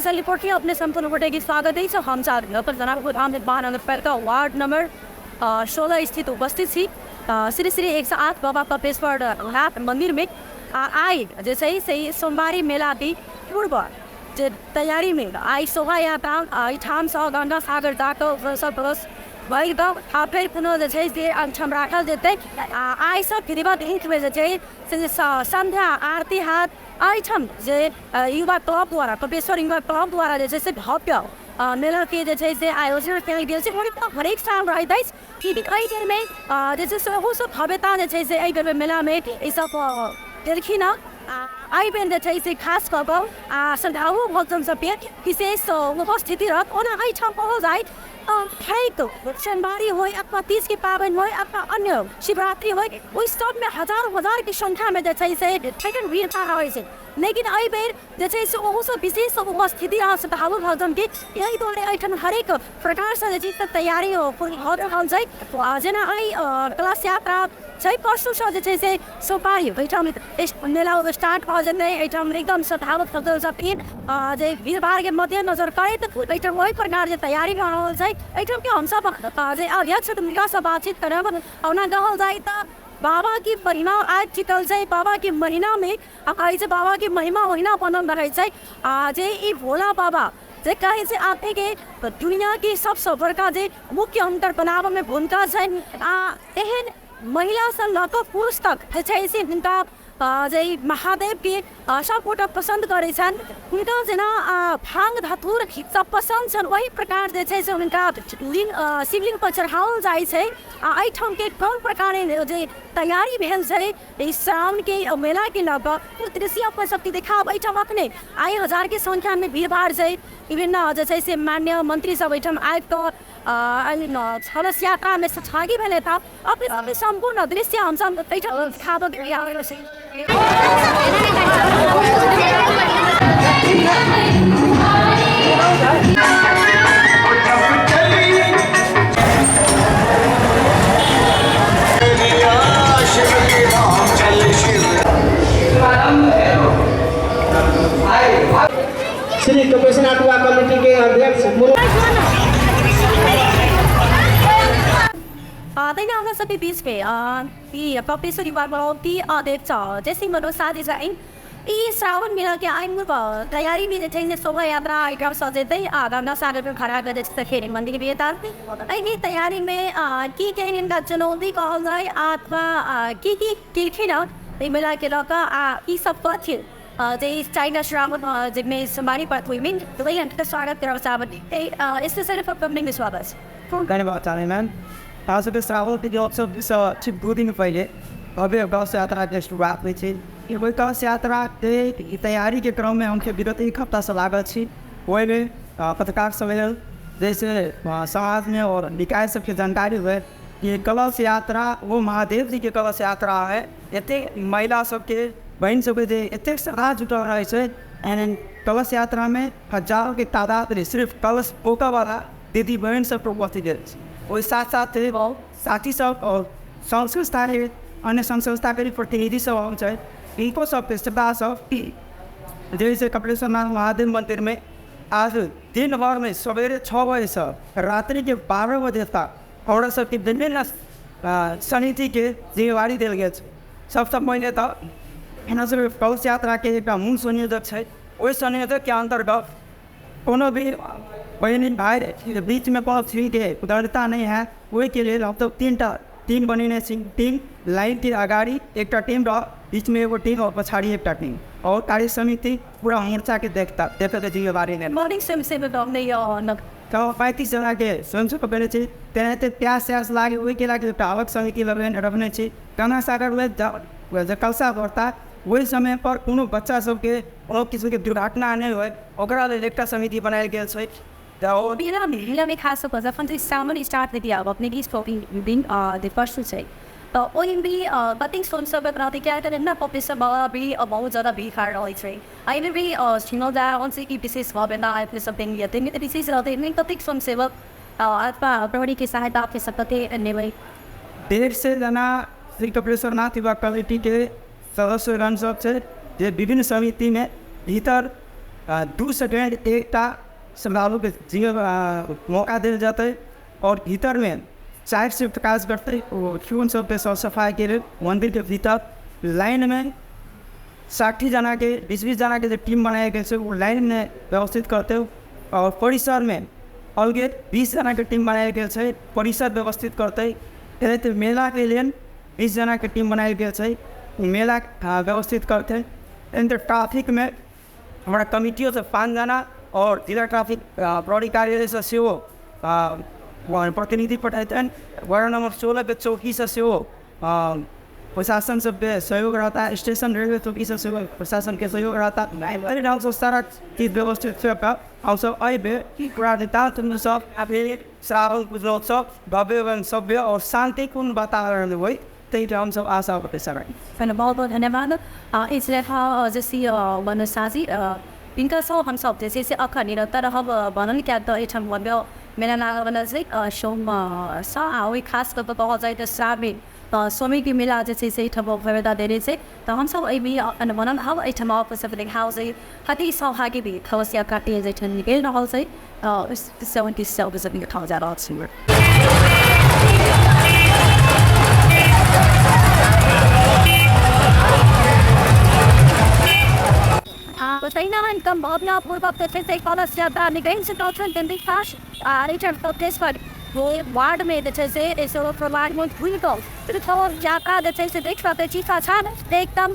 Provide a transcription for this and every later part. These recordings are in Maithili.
स्पेशल रिपोर्ट अपने सम्पूर्ण गोटे के स्वागत अछि। हम जनकपुर धाम महानगरपालिका वार्ड नंबर 16 स्थित उपस्थित छी श्री श्री 108 बाबा कपेश्वर नाथ मंदिर में। आइ जे छै से सोमवारी मेला के पूर्व जे तैयारी में आइ शोभा यात्रा एहिठामसँ गंगा सागर जाकऽ सब बस भरि कऽ आ फेर पुनः जे छै से एहिठाम राखल जेतै। आ आइसँ विधिवत रूपमे जे छै से संध्या आरती हैत। एहिठाम जे युवा क्लब द्वारा कपेश्वर युवा क्लब द्वारा जे छै से भव्य मेलाके जे छै से आयोजन कयल गेल छै। ओहिमे हरेक साल रहैत अछि कि एहि बेरमे जे छै से ओहोसँ भव्यता जे छै से एहि बेरमे मेलामे ईसभ देलखिन हँ। आ एहि बेर जे छै से खास कऽ कऽ आ श्रद्धालु भक्तजन सबके विशेष उपस्थिति रहत। ओना एहिठाम कहल जाय हरेक सोमवारी होय अथवा तीजके पाबनि होय अथवा अन्य शिवरात्रि होय, ओहि सबमे हजारो हजारके संख्यामे जे छै से एहिठाम भीड़भाड़ रहै छै। लेकिन एहि बेर जे छै से ओहोसँ विशेष उपस्थिति रहल श्रद्धालु भक्तजनके। एहि दुआरे एहिठाम हरेक प्रकारसँ जे छै से तैयारी भऽ रहल छै। जेना एहि कलश यात्रा छै, परसूसँ जे छै से सोमवारी एहिठाम मेला स्टार्ट भऽ जेतै। एहिठाम एकदम श्रद्धालु भक्तजन सबके जे भीड़भाड़के मद्देनजर करैत एहिठाम ओहि प्रकारके तैयारी भऽ रहल छै। एहिठामके हमसब जे अध्यक्ष छथिन हुनकासँ बातचीत करब। ओना कहल जाय तऽ बाबाके महिमा आबि चुकल छै। बाबाके महिनामे आ कहै छै बाबाके महिमा ओहिना बनल रहै छै। आ जे ई भोला बाबा जे कहै छै अपनेके दुनिआँके सबसँ बड़का जे मुख्य हुनकर बनाबऽमे भूमिका छनि। आ एहन महिलासँ लऽ कऽ पुरुष तक जे छै से हुनका जे महादेवके सबगोटा पसन्द करै छनि। हुनका जेना भाङ्ग धतूर सब पसन्द छनि ओहि प्रकार जे छै से हुनका लिंग शिवलिंगपर चढ़ाओल जाइ छै। आ एहिठामके कोन प्रकारे जे तैयारी भेल छै ई सावनके मेलाके लऽ कऽ ओ दृश्य अपन सबके देखाब। एहिठाम अखने आइ हजारके संख्यामे भीड़भाड़ छै। विभिन्न जे छै से मान्य मंत्री सब एहिठाम आबि कऽ कलश यात्रामे सहभागी भेलथि हँ। अपने सबके सम्पूर्ण दृश्य हमसब एहिठाम देखाबऽके प्रयास करै छी। श्री कपेश्वर युवा कमेटी के अध्यक्ष तहिना हमरा सबके बीचमे ई कपेश्वर युवा कमिटी अध्यक्ष जयसिंह मनोज साह जी छथिन। ई श्रावण मेलाके आइ पूर्व तैयारीमे जे छै से शोभा यात्रा एहिठाम सजेतै आ गंगा सागरमे खड़ा कऽ जे छै से फेर मन्दिर भी एता। एहिके तैयारीमे की केहन हिनका चुनौती कहल जाय अथवा की की केलखिन हँ एहि मेलाके लऽ कऽ आ की सब कहथिन जे ई चारिटा श्रावण जाहिमे सोमवारी पड़त ओहिमे ओहि हम स्वागत करब चाहब। स्पेशल कंपनीमे स्वागत छै। धन्यवाद चाहे मैम। अहाँ सबके श्रावण के उत्सवसँ ठीक 2 दिन पहिले भव्य कलश यात्राके शुरुआत होइ छै। ओहि कलश यात्राके तैयारीके क्रममे हमसब विगत 1 हफ्तासँ लागल छी। ओहिमे पत्रकार सम्मेलन जैसे समाजमे और निकाय सबके जानकारी हुए कि कलश यात्रा वो महादेव जीके कलश यात्रा है। एतेक महिला सबके बहिन सबके जे एतेक श्रद्धा जुटल रहै छै। एहन कलश यात्रामे हजारोके तादाद सिर्फ कलश बोकऽवला दीदी बहिन सबके उपस्थित अछि। ओहि साथ साथ साथी सब और संघ संस्थाके अन्य संघ संस्थाके भी प्रतिनिधि सब आबै छै। हिनको सबके श्रद्धा सब जैसे कपिलेश्वर नाथ महादेव मंदिरमे आज दिन भरमे सवेरे 6 बजेसँ रात्रिके 12 बजे तक औरत सबके विभिन्न समितिके जिम्मेवारी देल गेल छै। सबसँ पहिले तऽ हमरा सबके कलश यात्राके एकटा मूल संयोजक छै। ओहि संयोजकके अन्तर्गत कोनो भी बहिन भाइ बीचमे कोनो चीजके उदरता नहि हैत ओहिके लेल हमसब 3टा टीम बनेने छी। टीम लाइनके अगाडि एकटा टीम रह, बीचमे एगो टीम और पछाड़ी एकटा टीम और कार्य समिति पूरा मोर्चाके देखैके जिम्मेवारी लेने। तऽ 35 जनाके स्वयंसेवक बनेने छी। तेनाहिते प्यास स्यास लागे ओहिके लागि एकटा अलग समिति रखने छी। गंगा सागरमे जे कलशा भरता ओहि समय पर कोनो बच्चा सबके कोनो किसिमके दुर्घटना नहि होइ ओकरा लेल एकटा समिति बनायल गेल छै। मेलामे खास कऽ जखन से सावन स्टार्ट हेतै आब अपने दिन परसू छै तऽ ओहिमे कतेक स्वयंसेवक रहतै किएक तऽ एना कपिलेश्वर बाबा भी बहुत ज्यादा भीड़भाड़ रहै छै। एहिमे भी सुनल जा रहल छै कि विशेष भव्यता अपने सब हेतै तऽ विशेष रहतै नहि कतेक स्वयंसेवक अथवा प्रहरीके सहायता अपने सब कतेक लेबै। 150 जना श्री कपिलेश्वर नाथ युवा कमिटीके सदस्यगण सब छै जे विभिन्न समितिमे भीतर 2 सेकेंड एकटा श्रद्धालुके जीव मौका देल जेतै। और भीतरमे 4 शिफ्ट काज करतै, ओ चून सबके साफ सफाइके लेल। मन्दिरके भीतर लाइनमे 60 जनाके 20-20 जनाके जे टीम बनायल गेल छै ओ लाइनमे व्यवस्थित करतै। और परिसरमे अलगे 20 जनाके टीम बनायल गेल छै, परिसर व्यवस्थित करतै। एनाहिते मेलाके लेल 20 जनाके टीम बनायल गेल छै, मेला व्यवस्थित करतै। एनाहिते ट्रैफिकमे हमरा कमिटियोसँ 5 जना और जिला ट्रैफिक प्रहरी कार्यालयसँ सेहो प्रतिनिधि पठेतनि। वार्ड नंबर 16 के चौकीसँ सेहो प्रशासन सबके सहयोग रहता, स्टेशन रेलवे चौकीसँ सेहो प्रशासनके सहयोग रहता। एहि हमसब सारा चीज व्यवस्थित कऽ हमसब एहि बेर पूरा नितान्त सब श्रावण पूजनोत्सव भव्य एवं सभ्य और शांतिपूर्ण वातावरण होइ ताहि हमसब आशा अपेक्षा राखी। बहुत बहुत धन्यवाद। इस जैसे मनोज हिनका सब हमसब जे छै से अखन निरंतर रहब बनल, किया तऽ एहिठाम भव्य मेला लागल वाला छै सोमसँ, आ ओहि खास कऽ कऽ कहल जाय तऽ श्रावण सोमेके मेला जे छै से एहिठाम भव्यता देने छै। तऽ हमसब एहिमे अखन बनल रहब, एहिठाम अपन सब देखाओ छै कति सौभाग्य भी कलश यात्रा के एहिठाम निकलि रहल छै 77 ठाम जा रहल छै। तहिना एकदम भावनापूर्वक जे छै से कलश यात्रा निकलि चुकल छै दिल्ली आ एहिठाम कपिलेश्वर वार्डमे जे छै से वार्डमे घुमि कऽ यात्रा जे छै से देख सकै छी। एकदम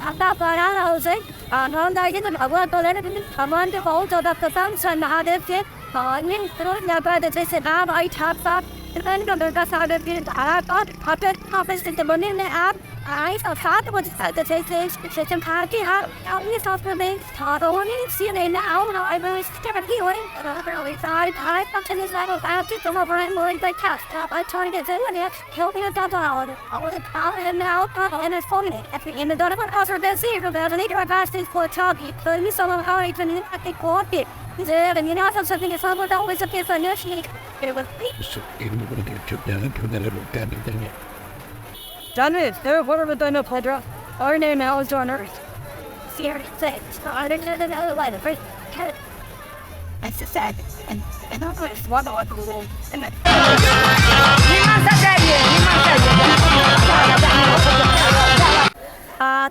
आता बढ़ा रहल छै भगवान भगवानके बहुत ज्यादा पसन्द छै महादेवके यात्रा जे छै से आब एहिठामसँ सागरके धारा पर मन्दिरमे आब आइ 7 बजे जे छै से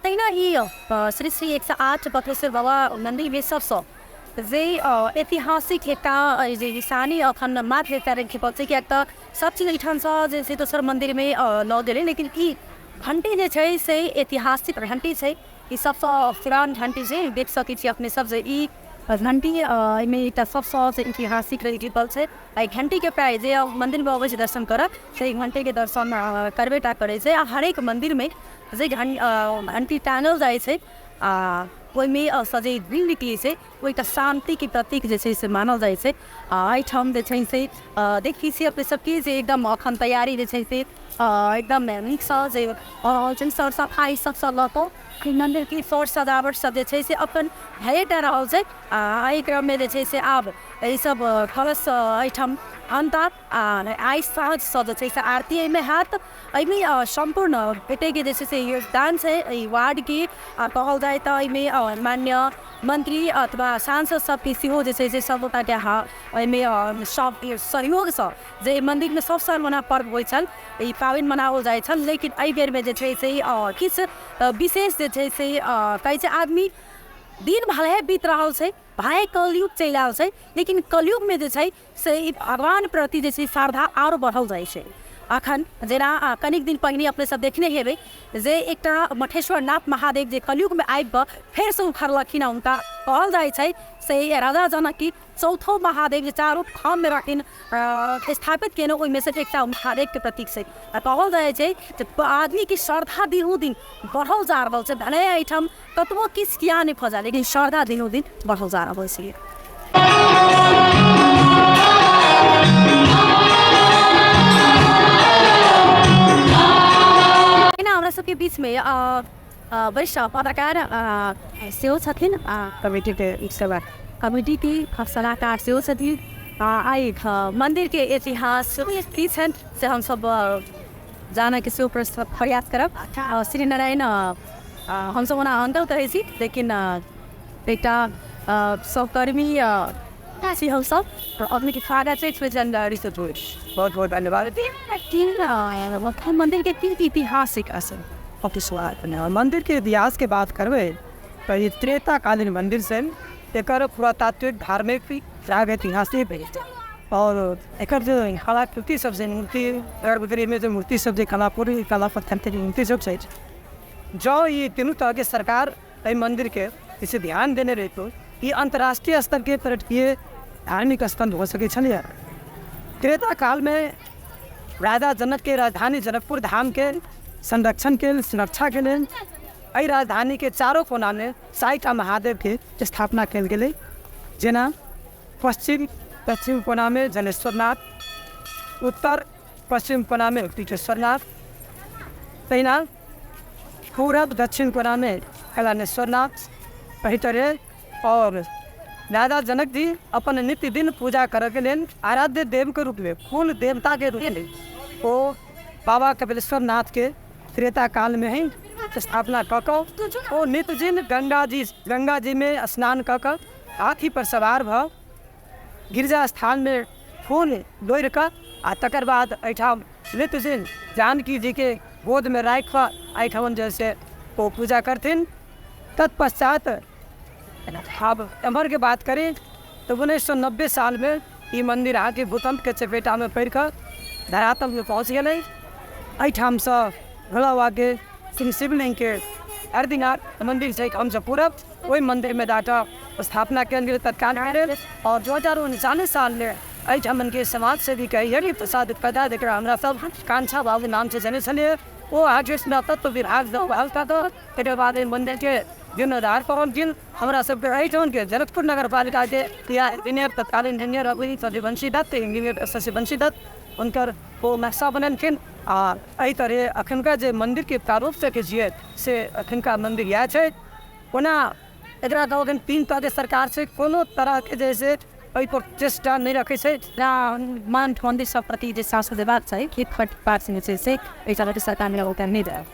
तहिना ई श्री श्री 108 बक्रेश्वर बाबा मन्दिरमे सबसँ जे ऐतिहासिक एकटा जे निशानी अखन मात्र एकटा रखि पड़ै छै, किएक तऽ सब चीज एहिठामसँ जे छै दोसर मन्दिरमे लऽ गेलै, लेकिन ई घंटी जे छै से ऐतिहासिक घंटी छै, ई सबसँ पुरान घंटी छै। देख सकै छी अपने सब जे ई घंटी एहिमे एकटा सबसँ ऐतिहासिक रहि गेल छै। एहि घंटीके प्राय जे मन्दिरमे अबै छै दर्शन करऽ से ई घंटीके दर्शन करबे टा करै छै। आ हरेक मन्दिरमे जे घंटी टाँगल जाइ छै आ ओहिमे सँ जे धुन निकलै छै ओ एकटा शान्तिके प्रतीक जे छै से मानल जाइ छै। आ एहिठाम जे छै से देखै छियै अपने सबके जे एकदम अखन तैयारी जे छै से एकदम नीकसँ जे भऽ रहल छै। सर सफाइ सबसँ लऽ कऽ मन्दिरके सर सजावट सब जे छै से अपन भएटा रहल छै। आ एहि क्रममे जे छै से आब ईसब कलश एहिठाम अनता आ आइ साँझसँ जे छै से आरती एहिमे हैत। एहिमे सम्पूर्ण गोटेके जे छै से योगदान छै एहि वार्डके। कहल जाय तऽ एहिमे मान्य मन्त्री अथवा सांसद सबके सेहो जे छै से सबगोटाके एहिमे सब सहयोगसँ जे मन्दिरमे सब साल ओना पर्व होइ छल, ई पाबनि मनाओल जाइ छल, लेकिन एहि बेरमे जे छै से किछु विशेष जे छै से कहै छै आदमी दिन भले बीत रहल छै, भले कलयुग चलि आयल छै, लेकिन कलयुगमे जे छै से ई भगवान प्रति जे छै श्रद्धा आओर बढ़ल जाइ छै। अखन जेना कनिक दिन पहिने अपने सब देखने हेबै जे एकटा मठेश्वर नाथ महादेव जे कलयुगमे आबि कऽ फेरसँ उखड़लखिन। हुनका कहल जाइ छै से राजा जनक की चौथो महादेव जे चारू ठाममे रहथिन स्थापित केने, ओहिमे से एकटा महादेवके प्रतीक छै। आ कहल जाइ छै जे आदमीके श्रद्धा दिनों दिन बढ़ल जा रहल छै, भले एहिठाम कतबो किछु किया नहि भऽ जाय, लेकिन श्रद्धा दिनों दिन बढ़ल जा रहल छै। हमरा सबके बीचमे वरिष्ठ पत्रकार सेहो छथिन, कमिटीके कमिटीके सलाहकार सेहो छथिन। आइ मन्दिरके इतिहास की छनि से हमसब जानऽके सेहो प्रयास करब। श्री नारायण हमसब ओना अंकल कहै छी, लेकिन एकटा सहकर्मी छी हमसब अपनेके स्वागत छै बहुत बहुत धन्यवाद। तीन मंदिर के की ऐतिहासिक असर? मंदिर के इतिहास के बात करबै तऽ ई त्रेताकालीन मंदिर छै। एकर पुरातात्विक, धार्मिक, प्रागैतिहासिक और एकर जे कलाकृति सब छै, मूर्ति गर्भगृहमे जे मूर्ति सब जे कलापूरी कला पत्थरके जे मूर्ति सब छै, जँ ई तीनू तरहके सरकार एहि मन्दिरके इसे ध्यान देने रहितो, ई अन्तर्राष्ट्रीय स्तरके पर्यटकीय धार्मिक स्थल भऽ सकै छलैए। त्रेता कालमे राजा जनकके राजधानी जनकपुर धामके संरक्षणके सुरक्षाके लेल एहि राजधानीके चारो कोनामे 4टा महादेवके स्थापना कयल गेलै, जेना पश्चिम पश्चिम कोनामे जनेश्वरनाथ, उत्तर पश्चिम कोनामे पीठेश्वरनाथ, तहिना पूरब दक्षिण कोनामे कल्याणेश्वरनाथ। एहि तरहे और राजा जनक जी अपन नित्य दिन पूजा करऽके लेल आराध्य देवके रूपमे, कुल देवताके रूपमे ओ बाबा कपिलेश्वर नाथके त्रेता कालमे ही स्थापना कऽ कऽ ओ नित्य दिन गंगा जीमे स्नान कऽ कऽ हाथी पर सवार भऽ गिरजा स्थानमे फूल लोढ़ि कऽ आ तकर बाद एहिठाम नित्य दिन जानकी जीके गोदमे राखि कऽ एहिठाम जे से ओ पूजा करथिन। तत्पश्चात आब एम्हरके बात करी तऽ 1990 सालमे ई मन्दिर अहाँके भूकम्पके चपेटामे पड़ि कऽ धरातलमे पहुँच गेलै। एहिठामसँ भोला बाबाके श्री शिवलिङ्गके अर्धिनाथ मन्दिर छै हमसब पूरब, ओहि मन्दिरमे जाकऽ स्थापना कयल गेलै तत्काल लेल। और 2039 सालमे एहिठामके समाजसेवीके यज्ञ प्रसाद पैदा, जकरा हमरा सब कान्छा बाबू नामसँ जनै छलियै, ओ अहाँके पुरातत्व विभाग कऽ कऽ तकर बाद एहि मन्दिरके जीर्णोद्धार करलखिन। हमरा सबके एहिठामके जनकपुर नगरपालिकाके या इंजीनियर, तत्कालीन इंजीनियर अभी शशिवंशी दत्त, इंजीनियर शशिवंशी दत्त, हुनकर ओ नक्शा बनेलखिन। आ एहि तरहे अखनका जे मन्दिरके प्रारूप देखै छियै से अखनका मन्दिर इएह छै। ओना एकरा तऽ अखन 3 तरहके सरकार छै, कोनो तरहके जे से एहिपर चेष्टा नहि रखै छै। मान मन्दिर सब प्रति जे शासन देबाक चाही, खेत पास जे छै से एहि तरहके सरकारमे ओकरा नहि जाय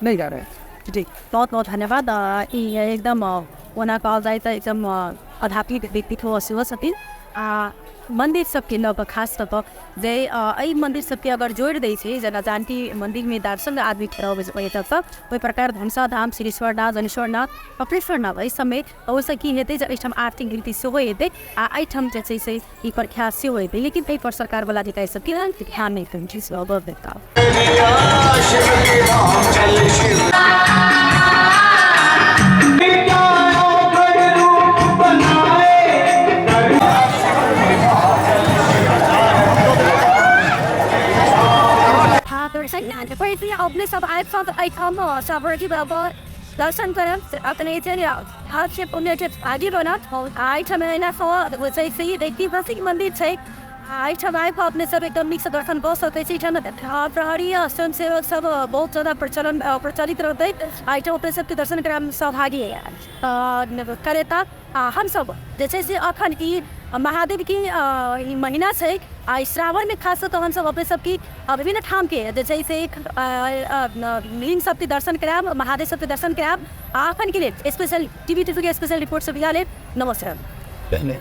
नहि जा रहल। जी, बहुत बहुत धन्यवाद। ई एकदम ओना कहल जाय तऽ एकदम आध्यात्मिक व्यक्तित्व सेहो छथिन। आ मन्दिर सबके लऽ कऽ खास कऽ कऽ जे एहि मन्दिर सबके अगर जोड़ि दै छै, जेना जानकी मन्दिरमे दर्शन आदमी अबै छै पर्यटक सब, ओहि प्रकार धनुषा धाम, श्रीश्वरनाथ, जनेश्वरनाथ, कपिलेश्वरनाथ, एहि सबमे ओहिसँ की हेतै जे एहिठाम आर्थिक वृद्धि सेहो हेतै आ एहिठाम जे छै से ई प्रख्यात सेहो हेतै। लेकिन एहिपर सरकारवला अधिकारी सबके ध्यान नहि दै छै। अपने सब आबि कऽ एहिठाम सब बाबा दर्शन करब, अपने हाथ से पुण्य के भागी बनत। आ एहिठाम एना छै से ऐतिहासिक मन्दिर छै। आ एहिठाम आबि कऽ अपने सब एकदम नीकसँ दर्शन कऽ सकै छी। एहिठाम प्रहरी स्वयंसेवक सब बहुत ज्यादा प्रचलन प्रचलित रहतै। आ एहिठाम अपने सबके दर्शन कराबमे सहभागी करेता। आ हमसब जे छै से अखन ई महादेवके ई महीना छै आ ई श्रावणमे खास कऽ कऽ हमसब अपने सबके विभिन्न ठामके जे छै से लिंग सबके दर्शन करायब, महादेव सबके दर्शन करायब। आ अखनके लेल स्पेशल टीवी के स्पेशल रिपोर्ट से बिदा लेब। नमस्कार।